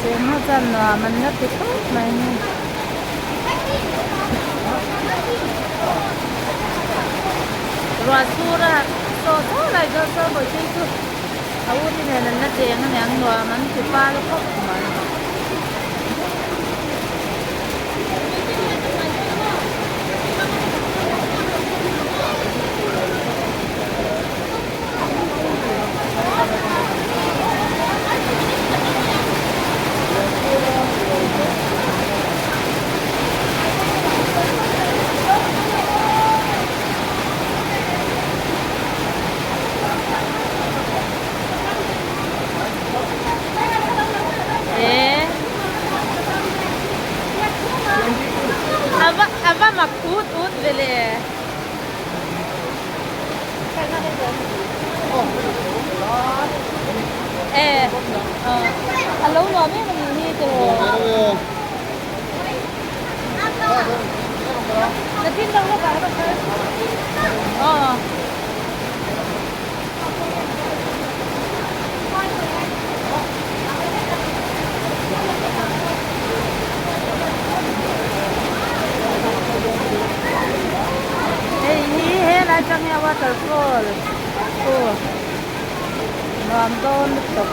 Cheng ho chuan nuam an la ti khawp mai a ni. Ruah sur a saw saw lai chuan saw bawihte chu a u te nen an la cheng a niang nuam an ti fal khawp mai. A va mak ut ut ve le. E a lo nuam em a nih hi tiraw. Na tin dang lawk ah rawn kal. Aw. Hei hi helai atang hian waterfall khu nuam dawn lutuk.